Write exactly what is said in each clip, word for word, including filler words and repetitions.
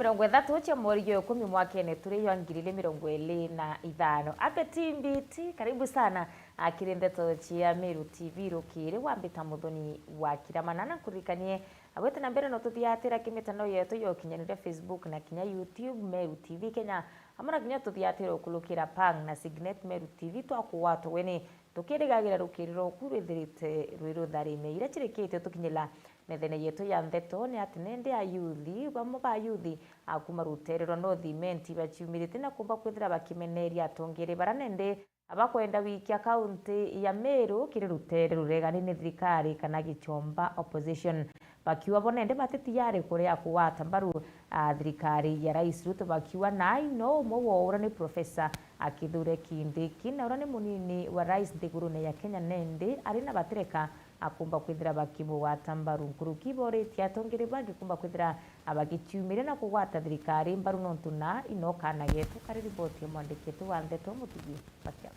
Mirongo ithatu cia mweri jwa ikumi mwakene turi jwa ngiri igiri mirongo iri na ithano. Apeti Mbiti, karibu sana, a, kiri ndeto cia Meru T V rukiri, wambita Muthoni wa Kiramana, na nkuririkanie, a, gwita na mbere no tuthiatira ki mitandao yetu ya ukinyaniria, Facebook na kinya YouTube, Meru T V Kenya, amwe na kinya tuthiatira ukurukira Pang na Signet Meru T V, twakugwata ugeni, tukirigagira rukiri rwaku rwithirite rwi rutharine. Iria cirikite tukinyira methene yetu ya ndeto ni ati nende ayuthi, bamwe ba ayuthi a kuma rutere rwa North Imenti baciumirite na kumba kwithira bakimeneria atongeri bara nende abakwenda wikia kaunti ya Meru kiri rutere ruregani ni thirikari kana gichomba, opposition. Bakiuga bo nende bati tiyari kuria kugwata mbaru, a, thirikari ya Rais Ruto, bakiuga nai no umwe woo uria ni Professor, a, Kithure Kindiki, na uria ni munini wa Rais nthigurune ya Kenya nende ari na batireka akumba kwithira bakimugwata mbaru. Nkuruki boritie atongeri bangi kumba kwithira, a, bagiciumiria na kugwata thirikari mbaru nontu na ino kana getu kari riboti ya mwandiki wetu wa ndeto Mutugi Bakiama.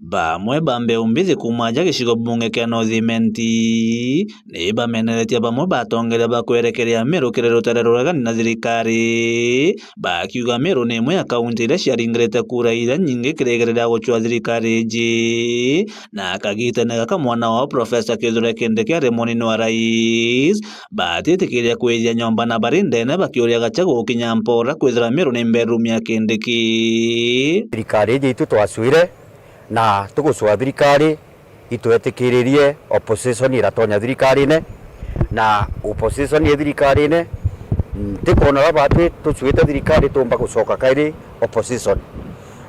Bamwe ba mbeu mbithi kuuma aja gicigo bunge kia North Imenti ni bameneretie bamwe ba atongeria ba kwerekeria Meru kiri rutere ruregani na thirikari, bakiuga Meru ni imwe ya kaunti iria ciaringirite kura iria nyingi kiri igeria ria gucua thirikari iji. Na kagitene gaka mwana wao Professor Kithure Kindiki ari munini wa rais, batitikiria kwithia nyomba na bari ndene bakiuria Gachagua gukinya mpora kwithira Meru ni bedroom ya Kindiki. Thirikari iji itu twacwire na tugucwa thirikari itwetikiririe opposition iratonya thirikarine, na opposition i thirikarine, ntikwona baba ati tucwite thirikari tumba gucoka kairi opposition.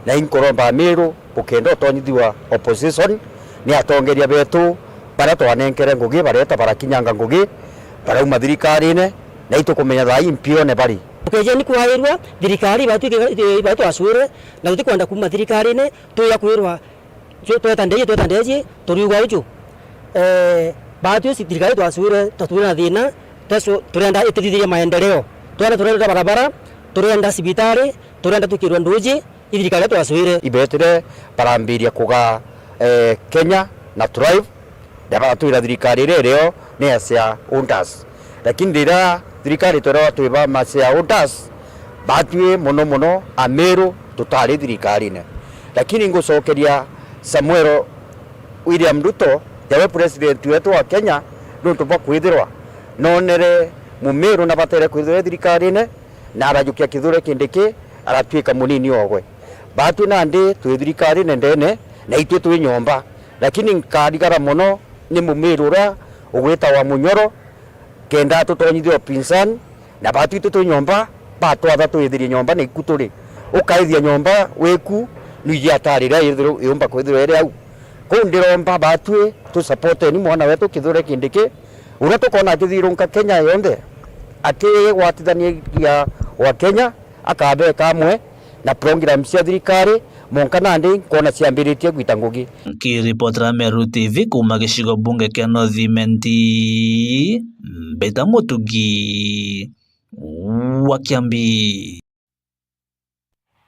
Na inkuromba Meru, ukenda utonyithua opposition, ni atongeria betu baria twanenkere ngugi, bareta barakinyanga ngugi, barauma thirikarine, na itukumenya thaa ii mpione bari. Tukejeni kwairwa thirikari ibatwike, ibatwacwire, na tutikwenda kuma thirikarine, tuya kwirwa Twe-, tweta ndeji, tweta ndeji, turiuga uju. Eh, baatwi uci thirikari twacwire, twatwire na thina, teso turenda ituthithirie maendeleo. Twenda, turenda barabara, turenda cibitari, turenda twikirwe nduji, i thirikari twacwire. Ibetire barambiria kuga, eh, Kenya na Thrive, na baratwira thirikari iria irio ni ya shareholders. Lakini riria thirikari twerwa twi ba ma shareholders, batwi mono mono Ameru tutari thirikarine. Lakini ngucokeria Samuel William Ruto, jawe president wetu wa Kenya, nuntu bwa kwithirwa nonere Mumeru na batere kwithirwa e thirikarine, na arajukia Kithure Kindiki, aratwika munini ogwe. Batwi nandi twi thirikarine ndene, na itwi twi nyomba. Lakini nkarigara mono ni Mumeru uria ugwitawa Munyoro, kenda tutonyithia upinzani, na batwi twi twi nyomba, batwatha twithirie nyomba na iku turi. Ukaithia nyomba wiku, nwiji atari iria yithirwa, yumba kwithirwa iri au. Kuu ndiromba batwi, tusupporteni mwana wetu Kithure Kindiki, uria tukona akithirunka Kenya yonthe, akigwatithania wa Kenya, akabeka amwe na program cia thirikari, monka nandi nkwona ciambiritie gwita ngugi. Nkiripotera Meru T V kuuma gicigo bunge kia North Imenti, Mbita Mutugi wa Kiambi.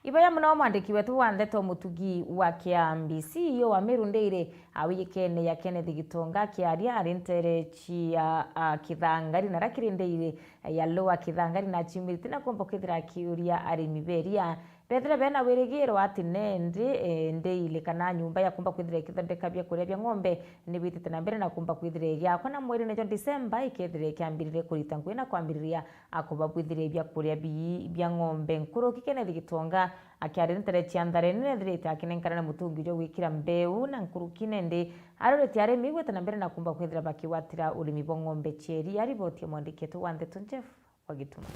Iba ya muno mwandiki wetu wa ndeto Mutugi wa Kiambi. C E O wa Meru Dairy, a, wijikene ya Kenneth Gitonga akiaria ari ntere cia, a, Kithangari na rakiri Dairy ya Lower Kithangari na aciumirite na kumba kwithira akiuria arimi beria bethire bena wirigiro ati nendi, e, ndeile kana nyumba ya kumba kwithira ikithondeka biakuria bia ng'ombe ni bitite na mbere na kumba kwithira igiakwa na mweri nejo December ikethira ikiambiriria kurita ngugi na kwambiriria a kubabwithiria biakuria bii bia ng'ombe. Nkuruki Kenneth Gitonga akiaria ntere cia Nthareni nethirite akinenkana na mutungi jwa gwikira mbeu na nkuruki nendi arorete arimi gwita na mbere na kumba kwithira bakigwatira urimi bwa ng'ombe cia iria. Riboti ya mwandiki wetu wa ndeto Jeff wa Gituma.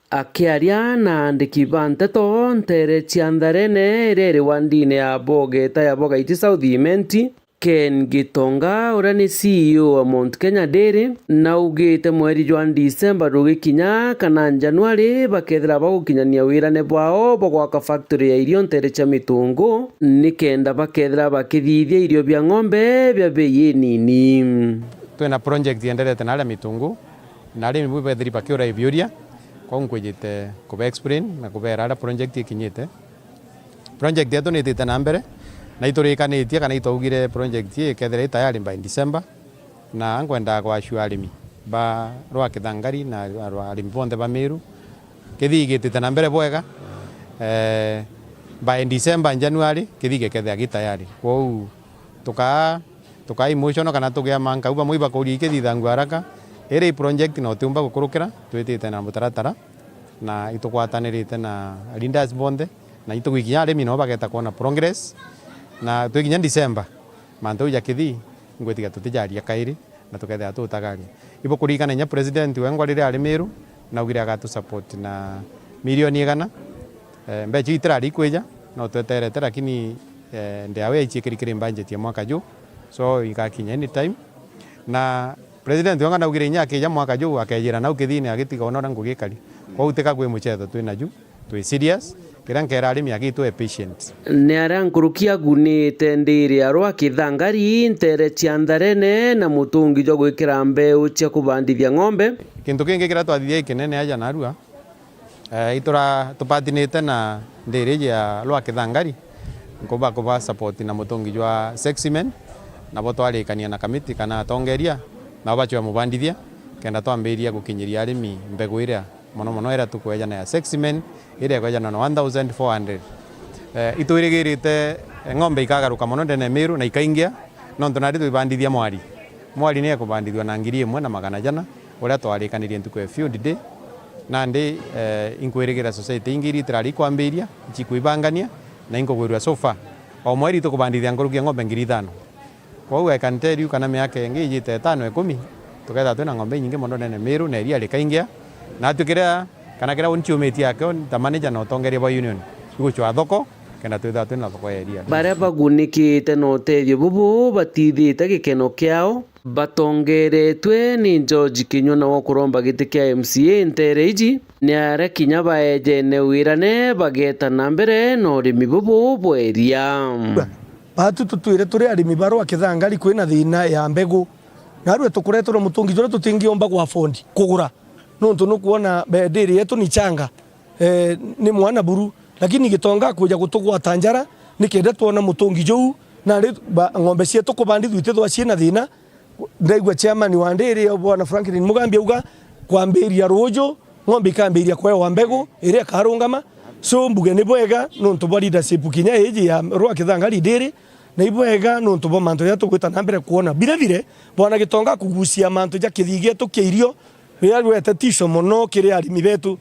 Akiaria na andiki ba nteto ntere cia Ntharene iria iri wandine ya Bogeta ya Bogaiti South Imenti, Ken Gitonga, uria ni C E O wa Mount Kenya Dairy, naugite mweri jwa December rugikinya kana January bakethira bagukinyania wirane bwao bwa gwaka factory ya irio ntere cia Mitungu, nikenda bakethira bakithithia irio bia ng'ombe bia bei inini. Twina project yenderete naria Mitungu, na arimi bu bethiri bakiura ibiuria, kwou nkwijite kube explain na kubeera aria project ikinyite. Project yetu ni itite na mbere, na iturikanitie kana itwaugire project ii ikethira i tayari by December, na nkwenda kwashua arimi ba rwa Kithangari na rwa arimi bonthe ba Meru, Kithii gitite na mbere bwega, eh, by December, January, Kithii gikethira gi tayari. Kwou tukaa, tukaa emotional kana tugia mankau bamwe ibakuria ikithithangua haraka. Iri i project no tiumba gukurukira, twitite na mutaratara na itugwatanirite na leaders bonthe, na itugwikinya arimi nao bageta kwona progress, na twikinya December, mantu jau ja Kithii ngwitikia tutijaria kairi na tukethira tutagaria. Ibukuririkana inya president wengwa riria ari Meru, naugire agatu support na milioni igana. Eh, mbeca iu itirari ikwija, no tweterete, lakini, eh, ndiawe yaiciikiri kiri budget ya mwaka ju, so igakinya anytime. Na president wengwa naugire inya akija mwaka ju akejira nau Kithii agitiga ona uria ngugi ikari. Kwou tika kwi muchetho twina ju. Twi serious, kiria nkera arimi agitwe patient. Ni aria nkuruki agunite ndiri ya rwa Kithangari, ntere cia Ntharene na mutungi jwa gwikira mbeu cia kubandithia ng'ombe. Kintu kingi kiria twathithia ikinene aja narua, eh, itura tupatinite na ndiri iji ya rwa Kithangari, nkuba kuba support na mutungi jwa Sexymen, nabo twarikania na kamiti kana atongeria, nabo bachwe mubandithia, kenda twambiria gukinyiria arimi mbegu iria mono mono iria tukwejana ya Sexymen, iria ikwejana na one thousand four hundred. Eh, itwirigirite, eh, ng'ombe ikagaruka mono ndene ya Meru na ikaingia, nontu nari twibandithia mwari. Mwari ni ekubandithua na ngiri imwe na magana jana, uria twarikanirie ntuku ya field day. Nandi, eh, inkwirigira society ingi iria itirari ikwambiria, ichikwibangania, na inkugwirua so far. O mweri tukubandithia nkuruki ya ng'ombe ngiri ithano. Kwou I can tell you kana miaka ingi ijite itano ikumi, tukethirwa twina ng'ombe inyingi mono ndene Meru na iria rikaingia. Natwi kiria, kana kiria uni ciumitie akio, ta manager na utongeria bwa union, igucwa thoko, kenda twithirwa twina thoko ya iria. Baria bagunikite na utethio bubu batithite gikeno kiao, batongeretwe ni George Kinyua nawe ukuromba giti kia M C A ntere iji, ni aria kinya baejene wirane bageta na mbere na urimi bubu bwa iria. Baatu tutwire turi arimi ba rwa Kithangari kwina thiina ya mbegu. Narua tukuretwe na mutungi juria tutingiomba gwa afford kugura. Nontu nukwona be-, ndiri yetu ni changa, eh, ni mwana buru. Lakini gitonga kuja gutugwata njara, nikenda twona mutungi juu, na ri ba-, ng'ombe cietu kubandithua itithwa ciina thiina. Ndaigua chairman wa ndiri, Bwana Franklin Mugambi, auga kwambiria ruuju, ng'ombe ikambiria kwewa mbegu iria ikarungama. So, mbuge ni bwega nontu bwa leadership kinya iji ya rwa Kithangari ndiri, na ibwega nontu bwa mantu jaria tugwita na mbere kwona. Vile vile, Bwana Gitonga kugucia mantu ja kithii gietu kia irio, riria rwete tico mono kiri arimi betu.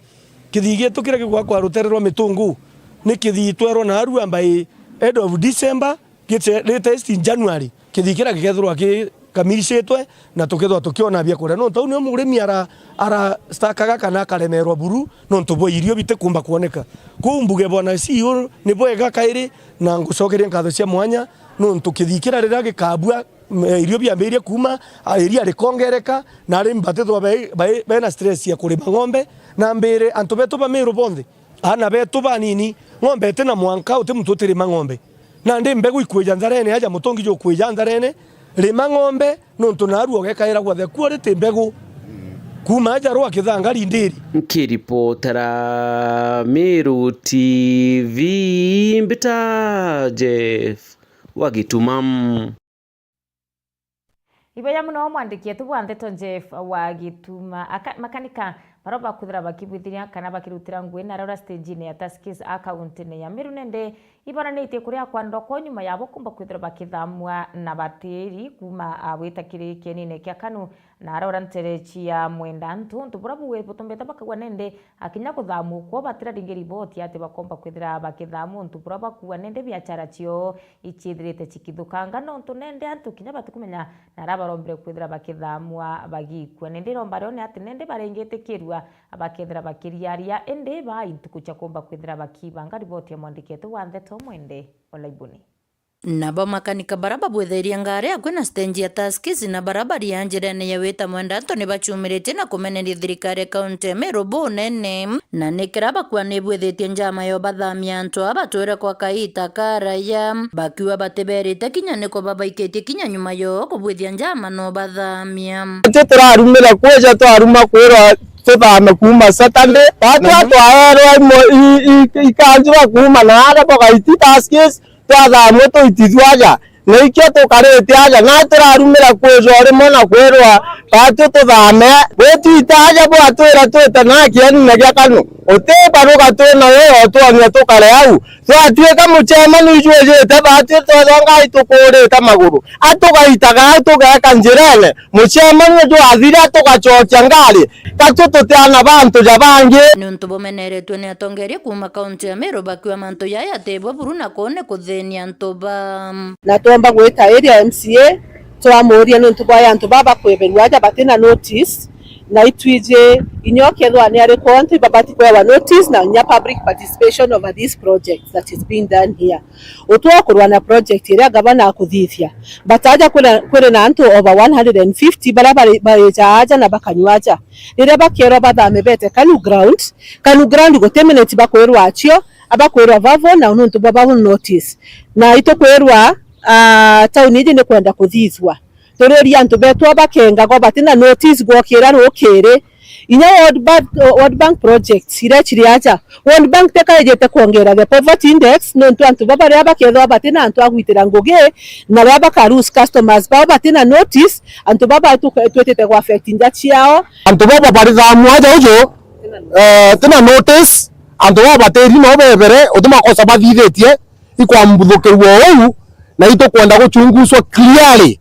Kithii gietu kiria gigwakwa rutere rwa Mitungu, ni kithii twerwa narua by end of December, gite-, latest in January, kithii kiria gikethirwa gikamiricitwe na tukethirwa tukiona bia kuria. Nontu au nio murimi ara-, arastakaga kana akaremerwa buru nontu bwa irio bitikumba kwoneka. Kwou mbuge Bwana C E O ni bwega kairi, na ngucokeria nkatho cia mwanya nontu kithii kiria riria gikabua, mm, irio biambirie kuuma, a, iria rikongereka, na arimi batithwa be-, be-, bena stress ya kurima ng'ombe, na mbiri antu betu ba Meru bonthe, aana betu banini, ng'ombe iti na mwanka, uti muntu utirima ng'ombe. Nandi mbegu ikwija ntharene, aja mutungi jukwija ntharene, rima ng'ombe, nontu narua ugekaira gwothe kuo riti mbegu. Kuuma aja rwa Kithangari ndiri. Nkiripotera Meru T V, mbita Jeff wa Gituma. Ibeya muno mwandiki wetu bwa ndeto Jeff wa Gituma. Aka-, makanika baria bakwithira bakibwithiria kana bakirutira ngui na rora stage-ini ya Tuskys a kaunti-ini ya Meru nende ibaranitie kuria kwandokwo nyuma yabo kumba kwithirwa bakithamua na batiri kuma, a, gwita kiri kienine kia Kanu na arora nterechi ya Mwenda Ntu. Untu buria buwe butumbite bakagua nende akinya kuthamukwo batiraringi riboti ati bakomba kwithira bakithamua untu buria bakua nende biachara cio iciithirite cikithukanga, nontu nende antu kinya batikumenya na aria barombire kwithira bakithamua bagikua. Nende iromba rio ni ati nende baringitikirua bakethira bakiriaria, indi baa intuku cia kumba kwithira bakibanga. Riboti ya mwandiki wetu wa ndeto Mwende Olaibuni. Nabo makanika baria babwithairie ngari akui na stage ya Tuskys na baria baria njirene ya wita Mwenda Ntu ni bachumiritie na kumeneria thirikari ya kaunti ya Meru bunene. Na ni kiria bakua ni bwithitie njama ya ubathamia antu aa batwire kwa kaita karaya, bakiuga batiberite kinya niko babaikitie kinya nyuma yo kubwithia njama na ubathamia. Ti turarumire kwija, twaruma kwirwa tuthame kuuma Saturday. Batwa twaerwa imo-, i-, i-, ikanjirwa kuuma na aria bogaiti Tuskys, twathamwe tuitithua aja. Na ikio tukarite aja, na turarumira kwithwa rimwe na kwirwa batwi tuthame. Gwitwita aja bwatwira twite na kienine gia Kanu. Uti baruga twina yo yotwonia tukare au. Twatuika mucemani ijwijite baatwi twethwa ngai tukurite maguru. Atugaitaga au tugeeka njirene. Mucemani jwathira tugacokia ngari. Katu tutiana bantu ja bangi. Niuntu bumeneretwe ni atongeria kuuma kaunti ya Meru bakiuga mantu jaya ti bwa buru na kuu ni kuthinia antu ba. Na twomba gwita area M C A, twamuuria niuntu bwa antu baba bakweberua aja batina notice, na itwiji inya ukethwa ni ariku antu ibabati kwewa notice na inya public participation over this project that is being done here. Utwa kurwa na project iria gavana akuthithia, but aja kwina, kwina na antu over one hundred and fifty baria bari, barija aja na bakanyua aja. Riria bakerwa bathame bete Kanu ground, Kanu ground guti minute bakwirwa acio, abakwirwa vavo na niuntu bwa vavo notice. Na itukwirwa, ah, tauni iji ni kwenda kuthithua. Turiuria antu betu abakengagwa batina notice gwokira rukiri. Inya World Bank, World Bank projects iria ciri aja, World Bank teka ijite kwongera the poverty index, niuntu antu baba riria bakethwa batina antu a gwitira ngugi, na riria baka lose customers bao batina notice, antu baba tu-, twitite ku affect nja ciao. Antu baba bari thamu aja uju, eh, tina notice, antu baba batiri no bebere, uti makosa bathithitie, ikwambuthukirua uu, na itukwenda guchunguzwa clearly,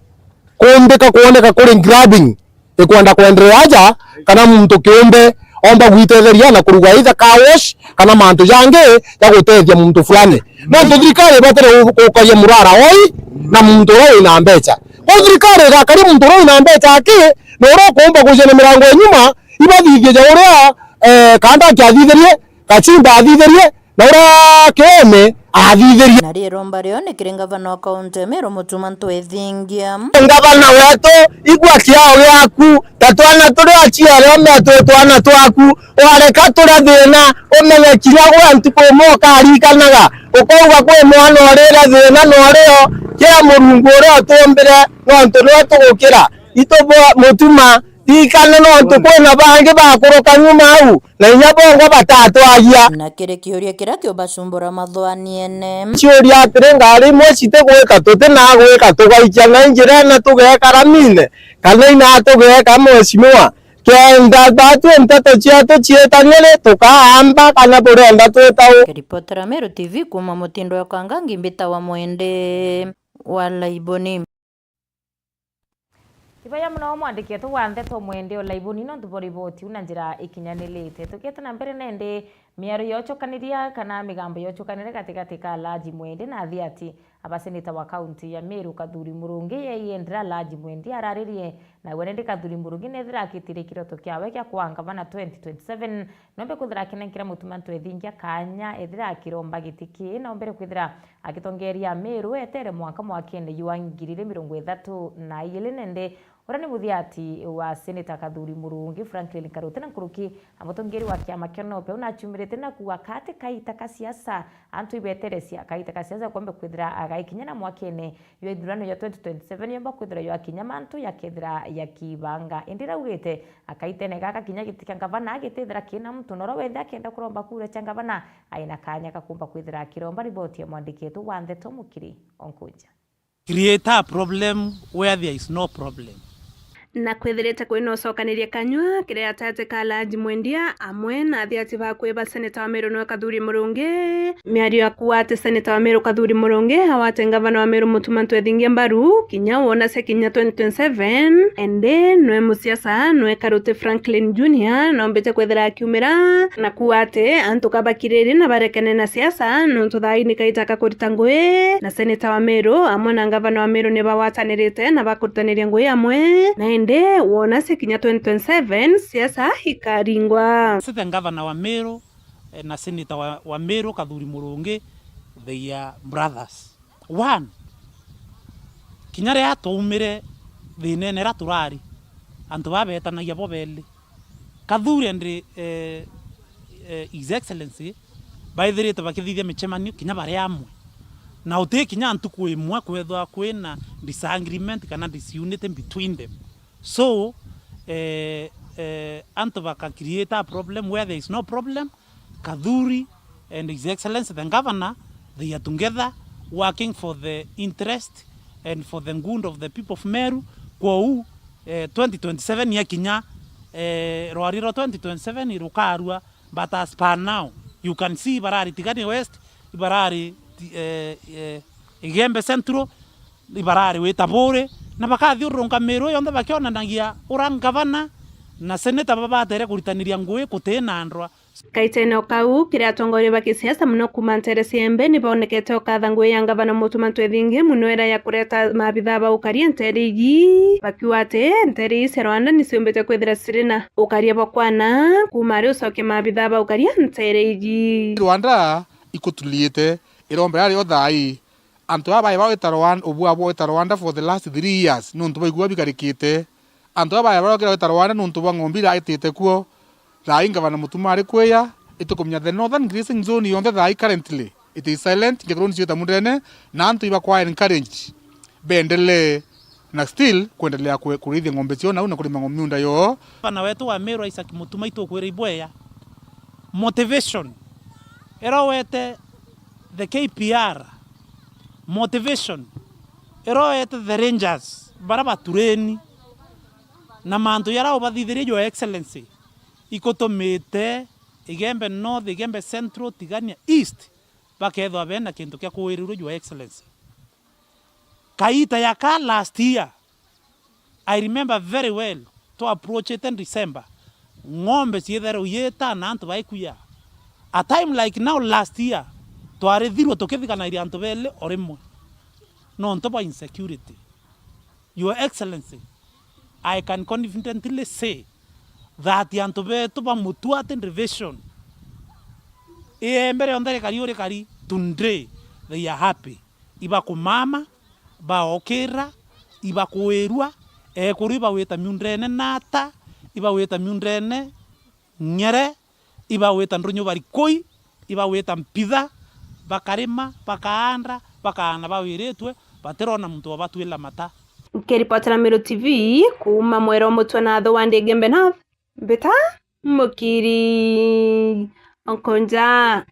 kumbika kwoneka kuri grabbing ikwenda kwenderea aja, kana muntu kiumbe omba gwitetheria na kuruga either car wash kana mantu jangi ja gutethia muntu fulani. Nontu thirikari ibatire gu-, gukaria murara woi na muntu uria wina mbecha. Kwa thirikari igakaria muntu uria wina mbecha aki, na uria ukuumba kuja na mirango ya nyuma, ibathithie ja uria, eh, Kanda akiathithirie, Gachimba athithirie, na uria Kiome athithirie. Na riiromba rio ni kiri ngavana wa kaunti ya Meru Mutuma Ntwethingia. Ngavana wetu, igua kiao giaku, ta twana turia aciari ome twi twana twaku, wareka turia thina, umenye kinya gwe ntuku imwe ukarikanaga, ukauga kwi mwana urire thina na urio, kira Murungu uria utumbire, nontu niwe tugukira. Itu bo Mutuma, Ririkana nontu kwina bangi bakuruka nyuma au, na inya bongwa batatwagia. Na kiri kiuria kiria kiubacumbura mathwaniene. Ciuria atiri, ngari imwe citigwika, tutinagwika, tugaikia na njirene tugeeka ramine, kana ina tugeeka mheshimiwa, kenda batwi nteto cietu ciitanie ri, tukaamba kana burenda twita u. Kiripotera Meru T V kuuma Mutindo ya Kangangi, mbitawa Mwende wa Laiboni. Ibaya mono mwandiki wetu wa ndeto Mwende o Laiboni nontu bwa riboti iu na njira ikinyanirite. Tukiete na mbere nende, miario yochokaniria kana migambo yochokaniria gatigati ka Alhaji Mwende na athiati aba seneta wa kaunti ya Meru Kathuri Murungi yaiendera Alhaji Mwende araririe, nawe nende Kathuri Murungi nethira akitire kiroto kiawe kia kwa ngavana twenty twenty-seven. Nombe kwithira akinenkira Mutuma Ntwethingia kaanya ethira akiromba giti kii, na ombere kwithira agitongeria Meru etere mwanka mwakene jwa ngiri iri mirongo ithatu na iiri nende, uria ni muthiati wa Seneta Kathuri Murungi, Franklin Karuti na nkuruki, a mutongeria wa kiama kia NOPEU nachumirite na kuuga kati kaita ka siasa, antu ibeteresia kaita ka siasa kombe kwithira agaikinya na mwakene jwa ithurano jwa twenty twenty-seven yomba kwithira jwakinya mantu jakethira jakibanga. Indi raugite, akaitene gaka kinya giti kia ngavana gitithira kina muntu noro wenthe akenda kuromba kura cia ngavana, aina kanya kakumba kwithira akiromba. Riboti ya mwandiki wetu wa ndeto Mukiri Onkunja. Create a problem where there is no problem. Na kwithirite kwina ucokaniria kanyua kiri atati ka Alhaji Mwendia amwe na athiati bakwe ba seneta wa Meru nwe Kathuri Murungi. Miario ya kuuga ati seneta wa Meru Kathuri Murungi awate ngavana wa Meru Mutuma Ntwethingia mbaru kinya wonacia kinya twenty twenty-seven, ende nwe musiasa nwe Karuti Franklin Junior nombite kwithira akiumira na kuuga ati antu kabakiriri na barekene na siasa nontu thaa ii ni kaita ka kurita ngui, na seneta wa Meru amwe na ngavana wa Meru ni bagwatanirite na bakurutaniria ngui amwe, na indi wonacia kinya twenty twenty-seven siasa ikaringwa. Sithe ngavana wa Meru, eh, na seneta wa, wa Meru Kathuri Murungi, they are brothers. One, kinya riria twaumire thinene iria turari, antu baa beetanagia bo beeli. Kathuri and, eh, eh, His Excellency baithirite bakithithia micemanio kinya bari amwe. Na uti kinya ntuku imwe kwethwa kwina disagreement kana disunity between them. So, eh, eh, antu baka create a problem where there is no problem. Kathuri and His Excellency the Governor, they are together working for the interest and for the good of the people of Meru. Kwou, eh, twenty twenty-seven yakinya, eh, rwari rwa twenty twenty-seven rukarua But as per now, you can see ibarari Tigania West, ibarari, eh, eh, Igembe Central, ibarari wita Buri, na bakathiururunka Meru yonthe bakionanagia ura ngavana na seneta babatere kuritaniria ngui kutina ndwa. Kaitene o kau, kiri atongoria ba kisiasa mono kuuma nteere cia Embe ni boonekete ukatha ngui ya ngavana Mutuma Ntwethingi mono ira ya kureta maabithaa ba ukaria nteere iji, bakiuga ati nteere iji cia Rwanda ni ciumbite kwithira ciri na ukaria bwa kwana kuuma ari ucokia maabithaa ba ukaria nteere iji. Rwanda ikutuliite, irombera rio thaai. Antu aba bae bagwita Rwanda, ubu abo gwita Rwanda for the last three years, nuntu baigua bikarikite. Antu aba bae barokira gwita Rwanda nuntu bwa ng'ombe iraitite kuo. Thaai ngavana Mutuma ari kwia, itukumenya the Northern Grazing Zone yonthe thaai currently it is silent, ngekorwo ni ciita mundene, na antu ibakwa encourage bendelee na still kwendelea kwe-, kurithia ng'ombe cio nau na kurima ng'ombe miunda yoo. Bana wetu wa Meru Isaac Mutuma itukwira ibweya. Motivation. Ero wete the K P R. Motivation. Ero wete the Rangers. Bara batureni. Na mantu yara ubathithirie, Your Excellency, ikutumite Igembe North, Igembe Central, Tigania East, bakethwa bena kintu kia kuwirirua, Your Excellency. Kaita ya ka last year, I remember very well, twa approachite December, ng'ombe ciithairwe iita na antu baikuya. A time like now last year, twarithirwe tukithiganairia antu beli o rimwe nontu bwa insecurity. Your Excellency, I can confidently say that antu betu ba Mutuati Division, iembe rionthe rikari urikari, today they are happy. Ibakumama, baokira, ibakuirua, ekuru ibawita miundene nata, ibawita miundene ng'ere, ibawita ndunyu barikui, ibawita mpitha, bakarima, bakaanda, bakaana bawiritue, batirona muntu wabatwila mata. Nkiripotera Meru T V kuuma mwera o mutwe na atho wa Ndigembe North, mbita Mukiri Onkonja.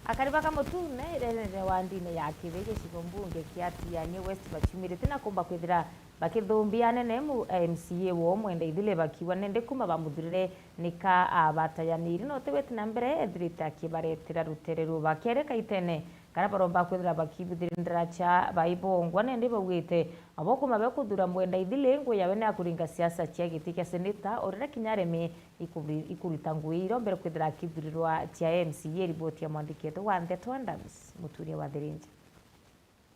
Akari ba Kamutune irerere wa ndini ya Kithi gicigo mbunge kia Tigania West baciumirite na kumba kwithira bakithumbia anene mu-, M C A woo Mwenda Ithile bakiuga nende kuma bamuthurire nika abatayaniri na utiwete na mbere ethirite akibaretera rutere ruba kere kaitene karia baromba kwithira bakibuthiria ndaracha baibongwa nende baugite abo kuma bakuthura Mwenda Ithile ngui yawe ni ya kuringa siasa cia giti kia seneta o riria kinya aremi ikuri-, ikuruta ngui iria mbere kwithira akithurirwa cia M C A. Riboti ya mwandiki wetu wa ndeto Adams Muturia wa Thirinja.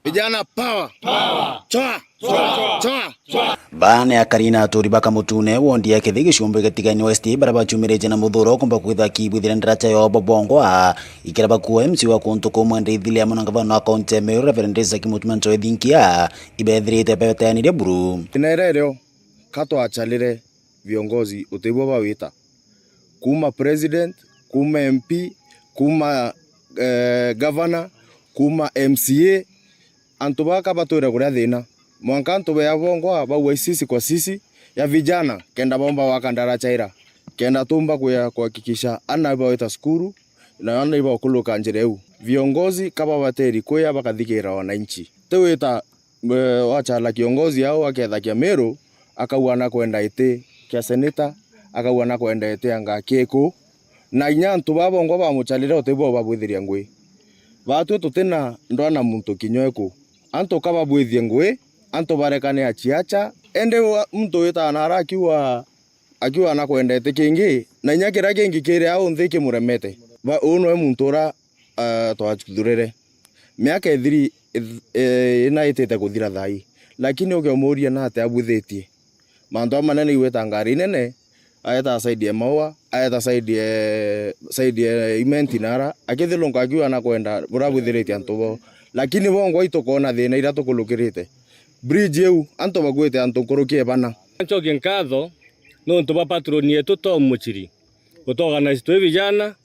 Vijana power! Power! Choa! Choa! Choa! Choa! Baa ni akari na aturi ba Kamutune, wondi ya Kithi, gicumbi gia Tigania West, baria baciumirite na muthuro kumba kwitha kibwithire ndaracha yo bobongwa, ikira bakuo M C A wa kuntu kuu Mwenda Ithile amwe na ngavana wa kaunti ya Meru, Reverend Isaac Mutuma Ntwethingi, ibethirite beteanirie buru. Ina iria irio ka twacharire viongozi utibuo bawita. Kuma president, kuma M P, kuma, eh, governor, kuma M C A, antu baka batwire kuria thina. Mwanka antu bea bongwa baua sisi kwa sisi ya vijana, kenda bomba waka ndaracha ira. Kenda tumba kuya kuhakikisha ana ibawita cukuru, na ana ibakuluka njira iu. Viongozi ka babateri kuya bakathikira wananchi. Tiwita, eh, wachala kiongozi au aketha kia Meru, akauga nakwenda iti kia seneta, akauga nakwenda iti anga kiku. Na inya antu baa bongwa bamucharire utibo babwithiria ngui. Batwi tutina ndwa na muntu kinya iku. Antu ka babwithie ngui, antu barekane achiacha. Indi wa-, muntu witaga nara akiuga, akiuga nakwenda iti kingi, na inya kiria kingi kiri au nthi kimuremete. Ba-, uu noe muntu ura, ah, twathurire. Miaka ithiri, ith-, eh, ina itite kuthira thaai, lakini ukiumuria nate abwithitie mantu amanene, igwita ngari nene, aeta side ya Maua, aeta side ya, side ya Imenti nara, akithilunka akiuga nakwenda buria abwithiritie antu bo, lakini bongwa itukona thina iria tukulukirite. Bridge iu, antu bakuite antu nkuruki e bana. Ncokie nkatho nontu bwa patroni yetu Tom Muchiri, gutuorganize twi vijana,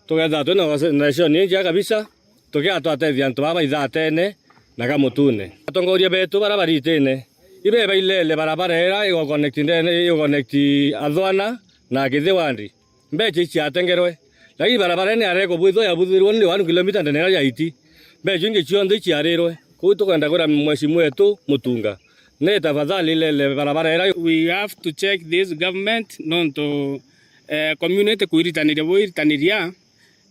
tukeethirwa twina organization injega kabisa, tukeethirwa twatethia antu baa baithatene na Kamutune. Atongoria betu baria baritine, ibe bailele barabara iria igo connect ndene, igo connect Athwana na Kithi ward. Mbecha iciatengerwe. Lakini barabara ino yare kubwithwa yabuthirwe ni one kilometer ndene iria yaiti. Mbecha ingi cionthe iciarirwe. Kuu tukwenda kwira mheshimiwa wetu Mutunga, ni tafadhali lele barabara iria. We have to check this government, nontu eh, community kwiritaniria bwiritaniria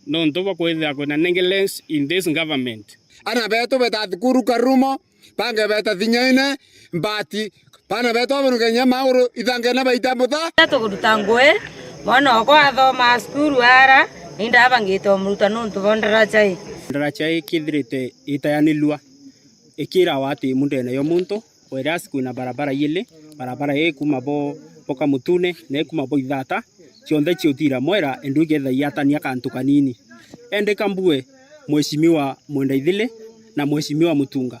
nontu bwa kwithira kwina negligence in this government. Ana betu beta thukuru Karumo, bange beta Thinyaine, Mbati, bana betu abaruke nya maguru ithange na baita mutha. Tukuruta ngui, mwana okwa athoma cukuru ara, indabangite umuruta nontu bwa ndaraca ii. Ndaraca ii kithirite itayanilua, ikirawa ati imu ndene yo muntu, whereas kwina barabara ijiri, barabara ii kuma bo, bo Kamutune, na ii kuma bo Ithata, cionthe ciutira mwera, endu iketha iatania kantu kanini. Endi kambue, Mheshimiwa Mwendaithili na Mheshimiwa Mutunga,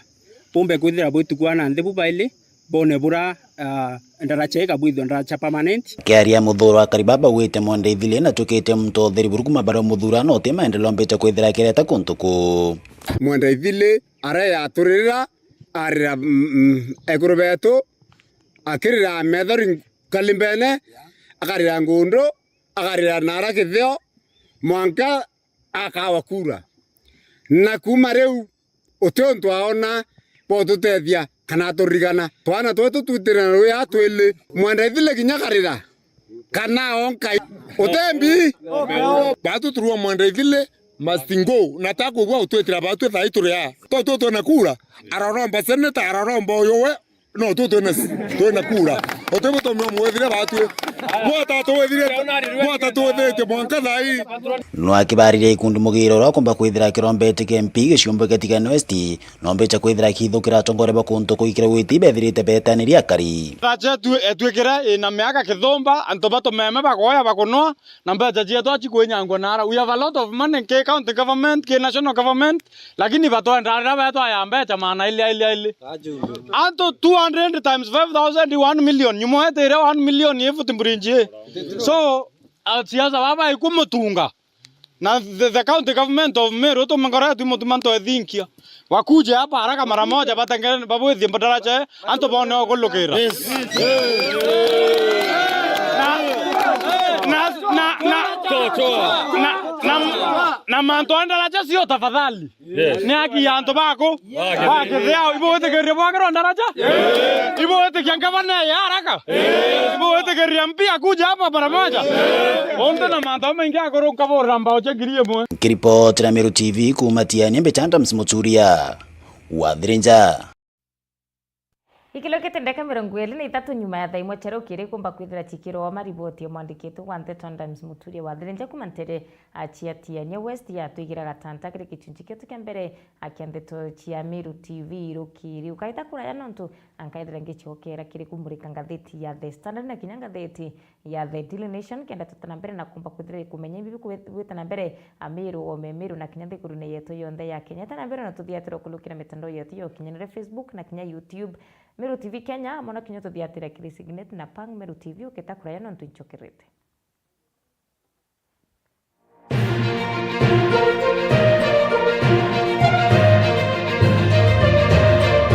bumbe kwithira bwitukua na nthi bu baili, bone bura, ah, ndaraca ikabwithua ndaraca permanent. Kiaria muthuro wa Karibaba wite Mwendaithili na tukite muntu utheri buru kuma baria umuthura na uti maendeleo mbite kwithira akireta kuntu kuu. Mwendaithili areyaturirira, arira, mm, mm, ekuru betu, akirira methori nkalimbene, akarira ngundu, akarira nara kitheo, mwanka akawa kura. Na kuma riu, uti untu aona bwa ututethia kana aturirikana. Twana twetu twitire na ruya twili. Mwendaithili kinya karira, kana onka utembi. Batu turua Mwendaithili must go, na takwigua utwitira batwi thai turi aa. To tu twina kura, aroromba senator, aroromba uyu we, no tu twina, twina kura. Uti butumia mwethire batwi. Bwata twethire, bwata twethite mwanka thai. No akibariria ikundi mugiro uria akomba kwithira akirombete kia M P giciumbe kia Tigania West, no mbicha kwithira akithukira atongoria ba kuntu kuikira witi bethirite betaniria akari. Ndaraca etu etwikire ina miaka kithumba, antu batumeme bagoya bakunwa, na mbecha cietu aci kwinyangwa nara. We have a lot of money ki county government, ki national government, lakini batwenda riria betwaya mbecha maana ili, ili, ili. Antu two hundred times five thousand, one million. Nyuma wetire one million ifuti mburinji. So, asiasa baba ikumutunga. Na the, the county government of Meru, tumengoretwe mutuma ntoethinkia. Wakuje hapa haraka mara moja, batengere, babwithie ndaraca, antu bone okulukira. Na, na, na, na, na, na, na mantu a ndaraca sio tafadhali. Yes. Ni haki ya antu baku. Bakithia, ibu witikiria bwakirwa ndaraca? Ibu witikia ngavana ya haraka? Ibu witikiria M P akuje hapa mara moja? Untu na mantu maingi akuru nkaburira mbao cia ngiri imwe. Nkiripotera Meru T V kuuma Tiania, mbicha Adams Muturia, Wathirinja. Ikilukite ndeka mirongo iri na ithatu nyuma ya thaa imwe cia rukiri, kumba kwithira cikirwa mariboti ya mwandikitwe wa nteto Adams Muturia, Wathirinja kuuma ntere a cia Tiania West ya Twigira Gatanta kiri gichunchi kietu kia mbere a kia nteto cia Meru T V rukiri. Ukaita kuraya nontu ankaithira ngicokera kiri kumurika ngatheti ya The Standard na kinya ngatheti ya The Daily Nation, kenda twita na mbere na kumba kwithira kumenya ibibi kwi-, gwita na mbere a Meru, ome Meru na kinya nthigurune yetu yonthe ya Kenya. Ita na mbere na tuthiatira ukulukira mitandao yetu ya ukinyanire, Facebook na kinya YouTube, Meru T V Kenya, amwe na kinya tuthiatira kiri Signet na Pang Meru T V, ukita kuraya nontu inchokerete.